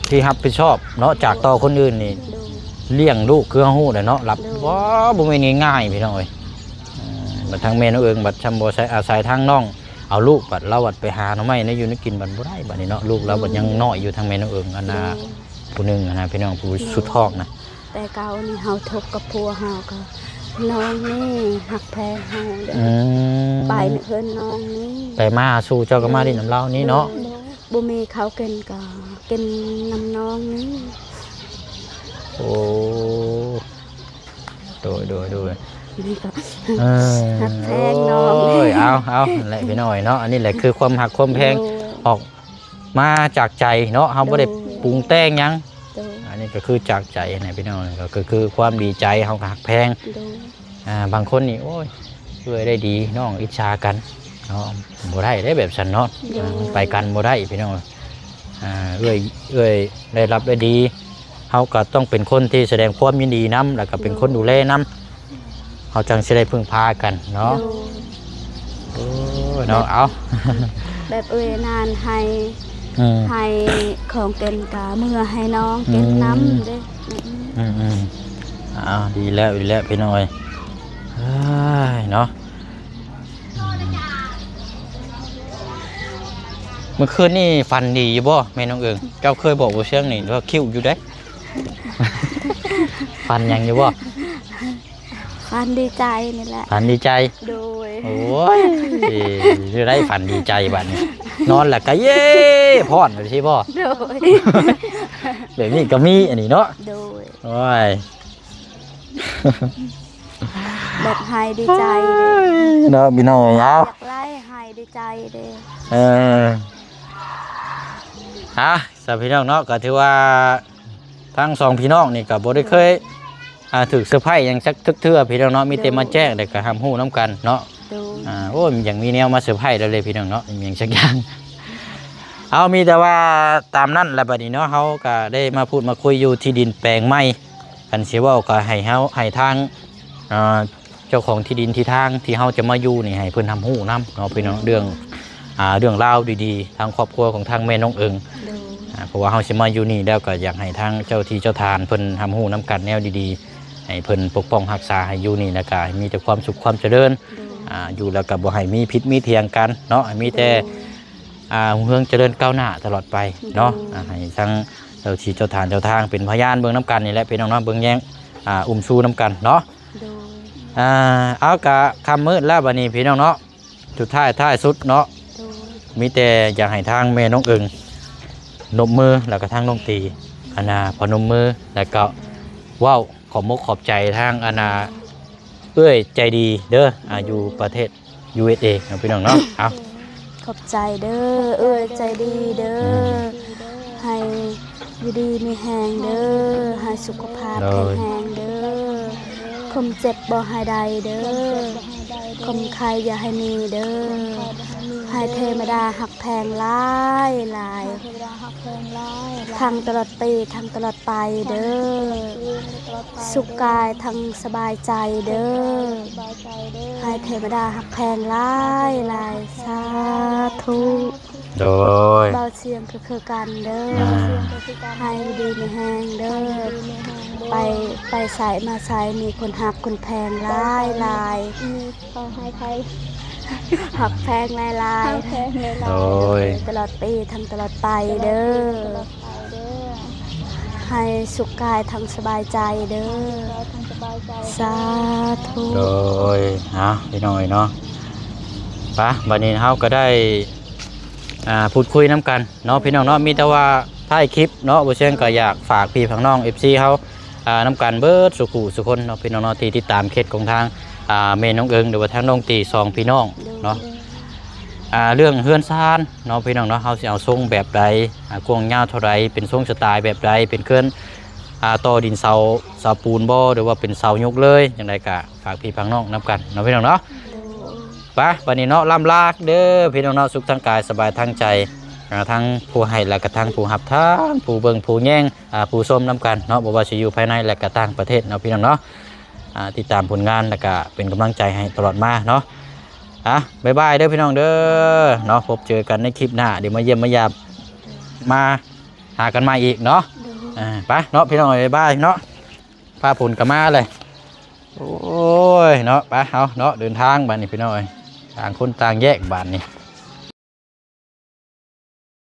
ທີ່ຮັບຜິດຊອບເນາະ ຈາກຕໍ່ຄົນອື່ນນີ້ ໂດຍ ລ້ຽງລູກຄືເຮົາຮູ້ແຫຼະເນາະ ຮັບ ໂດຍ ບໍ່ ບໍ່ແມ່ນງ່າຍໆ ພີ່ນ້ອງເອີຍ ເອີ ບັດທາງແມ່ນ້ອງເອີງ ບັດຊ່ຳບໍ່ໃຊ້ອາໄສທາງນ້ອງເອົາລູກ ບັດລາວບັດໄປຫາໜໍ່ໄມ້ແນວຢູ່ແນວກິນ ບັດບໍ່ໄດ້ ບັດນີ້ເນາະ ລູກລາວບັດຍັງນ້ອຍຢູ່ ໂດຍ ທາງແມ່ນ້ອງເອີງ ອັນນ່າ ໂດຍ ຜູ້ໜຶ່ງຫັ້ນນະ ພີ່ນ້ອງ ຜູ້ ໂດຍ ສຸດທ້ອງນະ ແຕ່ເກົ່ານີ້ເຮົາທຸກກັບຜົວເຮົາກໍ ນ້ອງນີ້ຮັກແພງເຮົາເດີ ອືມ ໄປເຮືອນນ້ອງນີ້ ໄປມາຫາສູ່ເຈົ້າກໍມາຫຼິ້ນນຳລາວນີ້ເນາະ ໂດຍ ບໍ່ມີເຂົ້າກິນກໍກິນນຳນ້ອງນີ້ ໂອ້ ໂດຍ ໂດຍ ໂດຍ ນີ້ກໍ ເອີ ຮັກແພງນ້ອງ ໂອ້ຍ ເອົາ ເອົາ ນັ້ນແຫຼະພີ່ນ້ອງເນາະ ອັນນີ້ແຫຼະຄືຄວາມຮັກຄວາມແພງ ໂດຍ ອອກມາຈາກໃຈເນາະ ເຮົາບໍ່ໄດ້ ໂດຍ ປຸງແຕ່ງຫຍັງ ໂດຍ ອັນນີ້ກໍຄືຈາກໃຈນະພີ່ນ້ອງ ກໍຄືຄວາມດີໃຈ ເຮົາກໍຮັກແພງ ໂດຍ ອ່າ ບາງຄົນນີ້ ໂອ້ຍ ເອື້ອຍໄດ້ດີ ນ້ອງອິດສາກັນເນາະ ບໍ່ໄດ້ເດ້ແບບຊັ້ນເນາະ ໂດຍ ອ່າ ມັນໄປກັນບໍ່ໄດ້ພີ່ນ້ອງ ອ່າ ເອື້ອຍ ເອື້ອຍໄດ້ຮັບໄດ້ດີ ເຮົາກໍຕ້ອງເປັນຄົນທີ່ສະແດງຄວາມຍິນດີນຳ ແລ້ວກໍເປັນຄົນ ໂດຍ ດູແລນຳ ເຮົາຈັ່ງຊິໄດ້ເພິ່ງພາກັນເນາະ ໂດຍ ໂອ້ຍ ເນາະ ແບບ ເອົາ ແບບເອື້ອຍນັ້ນໃຫ້ ອືມ ໃຫ້ຂອງກິນກະເມືອໃຫ້ນ້ອງກິນນຳເດ້ ອືມ ອືມ ອືມ ເອົາ ດີແລ້ວ ດີແລ້ວພີ່ນ້ອງເອີຍ ເອີຍ ເນາະ ອືມ ມື້ຄືນນີ້ຝັນດີຢູ່ບໍ່ແມ່ນ້ອງເອີງ? ເຈົ້າເຄີຍບອກບໍ່ເຊື່ອງນີ້ວ່າຄິ້ວຢູ່ເດ້ ຝັນຫຍັງຢູ່ບໍ່? ຝັນດີໃຈນີ້ແຫຼະ ຝັນດີໃຈ ໂດຍ ໂອ້ຍ ຊິໄດ້ຝັນດີໃຈບັດນີ້ ນອນແລ້ວກະເຢ້ພ້ອນ ຈັ່ງຊີ້ບໍ່? ໂດຍ ແບບນີ້ກໍມີອັນນີ້ເນາະ ໂດຍ ໂອ້ຍ ແບບໄຫ້ດີໃຈເດ້ ເນາະ ພີ່ນ້ອງເອີຍ ເອົາ ຢາກໄລ່ໄຫ້ດີໃຈເດ້ ເອີ ອ່ະ ສຳລັບພີ່ນ້ອງເນາະ ກໍຖືວ່າ ທັງສອງພີ່ນ້ອງນີ້ກໍບໍ່ໄດ້ເຄີຍ ອ່າ ຖືກເຊີໄພຫຍັງຈັກເທື່ອພີ່ນ້ອງເນາະ ມີແຕ່ມາແຈ້ງ ໂດຍ ແລ້ວກໍຮັບຮູ້ນຳກັນເນາະ ໂດຍ ອ່າ ໂອ້ຍ ຍັງມີແນວມາເຊີໄພແລ້ວເລີຍພີ່ນ້ອງເນາະ ມີຫຍັງຈັກຢ່າງ ເອົາ ມີແຕ່ວ່າຕາມນັ້ນແຫຼະ ບັດນີ້ເນາະ ເຮົາກໍໄດ້ມາພູດມາຄຸຍຢູ່ທີ່ດິນແປງໃໝ່ ຄັນຊິເວົ້າກໍໃຫ້ເຮົາ ໃຫ້ທາງ ອ່າ ເຈົ້າຂອງທີ່ດິນທີ່ທາງທີ່ເຮົາຈະມາຢູ່ນີ້ ໃຫ້ເພິ່ນຮັບຮູ້ນຳເນາະພີ່ນ້ອງ ເລື່ອງ ອ່າ ເລື່ອງລາວດີໆ ທາງຄອບຄົວຂອງທາງແມ່ນ້ອງເອີງ ໂດຍ ອ່າ ເພາະວ່າເຮົາຊິມາຢູ່ນີ້ແລ້ວ ກໍຢາກໃຫ້ທາງເຈົ້າທີ່ເຈົ້າທານເພິ່ນຮັບຮູ້ນຳກັນແນວດີໆ ໃຫ້ເພິ່ນປົກປ້ອງຮັກສາໃຫ້ຢູ່ນີ້ ແລ້ວກໍໃຫ້ມີແຕ່ຄວາມສຸກຄວາມຈະເລີນ ໂດຍ ອ່າ ຢູ່ແລ້ວກໍບໍ່ໃຫ້ມີຜິດມີຖຽງກັນເນາະ ໃຫ້ມີແຕ່ ໂດຍ ອ່າ ຮຸ່ງເຮືອງຈະເລີນກ້າວໜ້າຕະຫຼອດໄປເນາະ ໂດຍ ອ່າ ໃຫ້ທາງເຈົ້າທີ່ເຈົ້າທານເຈົ້າທາງເປັນພະຍານເບິ່ງນຳກັນນີ້ແຫຼະພີ່ນ້ອງເນາະ ເບິ່ງແຍງ ອ່າ ອຸ້ມຊູນຳກັນເນາະ ໂດຍ ອ່າ ເອົາ ກະຄ່ຳມືດແລ້ວບັດນີ້ພີ່ນ້ອງເນາະ ສຸດທ້າຍທ້າຍສຸດເນາະ ໂດຍ ມີແຕ່ຢາກໃຫ້ທາງແມ່ນ້ອງເອີງນົບມື ແລ້ວກະທາງນ້ອງຕີ ອັນນ່າ ພະນົມມື ແລ້ວກໍເວົ້າຂອບມົກຂອບໃຈທາງ ອັນນ່າ ເອື້ອຍໃຈດີເດີ ອ່າ ຢູ່ປະເທດ ຢູເອສເອ ເນາະ ພີ່ນ້ອງເນາະ ເອົາ ຂອບໃຈເດີ ເອື້ອຍໃຈດີເດີ ອືມ ໃຫ້ຢູ່ດີມີແຮງເດີ ໃຫ້ສຸຂະພາບ ໂດຍ ແຂງແຮງເດີ ຄວາມເຈັບບໍ່ໃຫ້ໄດ້ເດີ ຄວາມໄຂ້ຢ່າໃຫ້ມີເດີ ໃຫ້ເທວະດາຮັກແພງຫຼາຍໆ ທັງຕະຫຼອດປີ ທັງຕະຫຼອດໄປເດີ ສຸກກາຍທັງສະບາຍໃຈເດີ ໃຫ້ເທວະດາຮັກແພງຫຼາຍໆ ສາທຸ ໂດຍ ເບົາສຽງຄື ຄືກັນເດີ ອືມ ໃຫ້ຢູ່ດີມີແຮງເດີ ໃຫ້ຢູ່ດີມີແຮງເດີ ໄປ ໄປໃສມາໃສມີຄົນຮັກຄົນແພງຫຼາຍໆ ມີ ຂໍໃຫ້ໃຜ ຮັກແພງຫຼາຍໆ ຮັກແພງຫຼາຍໆ ໂດຍ ຕະຫຼອດປີທັງຕະຫຼອດໄປເດີ ຕະຫຼອດໄປເດີ ໃຫ້ສຸກກາຍທັງສະບາຍໃຈເດີ ໃຫ້ສຸກກາຍທັງສະບາຍໃຈເດີ ສາທຸ ໂດຍ ເອົາ ພີ່ນ້ອງເອີຍເນາະ ໄປ ບັດນີ້ເຮົາກໍໄດ້ ອ່າ ພູດຄຸຍນຳກັນເນາະ ພີ່ນ້ອງເນາະ ມີແຕ່ວ່າທ້າຍຄລິບເນາະ ບໍ່ເຊີງກໍຢາກຝາກພີ່ຝາກນ້ອງ ເອັຟຊີ ເຮົາ ອ່າ ນຳກັນເບິດສູ່ຜູ້ສູ່ຄົນເນາະ ພີ່ນ້ອງເນາະ ທີ່ຕິດຕາມເຂດຂອງທາງ ອ່າ ແມ່ນ້ອງເອີງ ຫຼືວ່າທາງນ້ອງຕີ ສອງພີ່ນ້ອງເນາະ ໂດຍ ອ່າ ເລື່ອງເຮືອນຊານເນາະ ພີ່ນ້ອງເນາະ ເຮົາຊິເອົາຊົງແບບໃດ ອ່າ ກວ້າງຍາວເທົ່າໃດ ເປັນຊົງສະຕາຍແບບໃດ ເປັນເຮືອນ ອ່າ ຕໍ່ດິນເສົາ ເສົາປູນບໍ່ ຫຼືວ່າເປັນເສົາຍົກເລີຍ ຈັ່ງໃດກະຝາກພີ່ຝາກນ້ອງນຳກັນເນາະ ພີ່ນ້ອງເນາະ ໂດຍ ໄປ ບັດນີ້ເນາະ ລ່ຳລາເດີພີ່ນ້ອງເນາະ ສຸກທາງກາຍສະບາຍທາງໃຈ ອ່າ ທັງຜູ້ໃຫ້ ແລະກະທັງຜູ້ຮັບ ທັງຜູ້ເບິ່ງຜູ້ແຍງ ອ່າ ຜູ້ຊົມນຳກັນເນາະ ບໍ່ວ່າຊິຢູ່ພາຍໃນ ແລະກະຕ່າງປະເທດເນາະ ພີ່ນ້ອງເນາະ ອ່າ ຕິດຕາມຜົນງານ ແລະກະເປັນກຳລັງໃຈໃຫ້ຕະຫຼອດມາເນາະ ອ່ະ ບາຍບາຍເດີພີ່ນ້ອງເດີເນາະ ພົບເຈີກັນໃນຄລິບໜ້າ ດຽວມາຢ້ຽມມາຢາມ ມາຫາກັນໃໝ່ອີກເນາະ ໂດຍ ອ່າ ໄປເນາະ ພີ່ນ້ອງ ບາຍບາຍເນາະ ຟ້າຝົນກໍມາເລີຍ ໂອ້ຍເນາະ ໄປເຮົາເນາະ ເດີນທາງບາດນີ້ພີ່ນ້ອງເອີຍ ຕ່າງຄົນຕ່າງແຍກບາດນີ້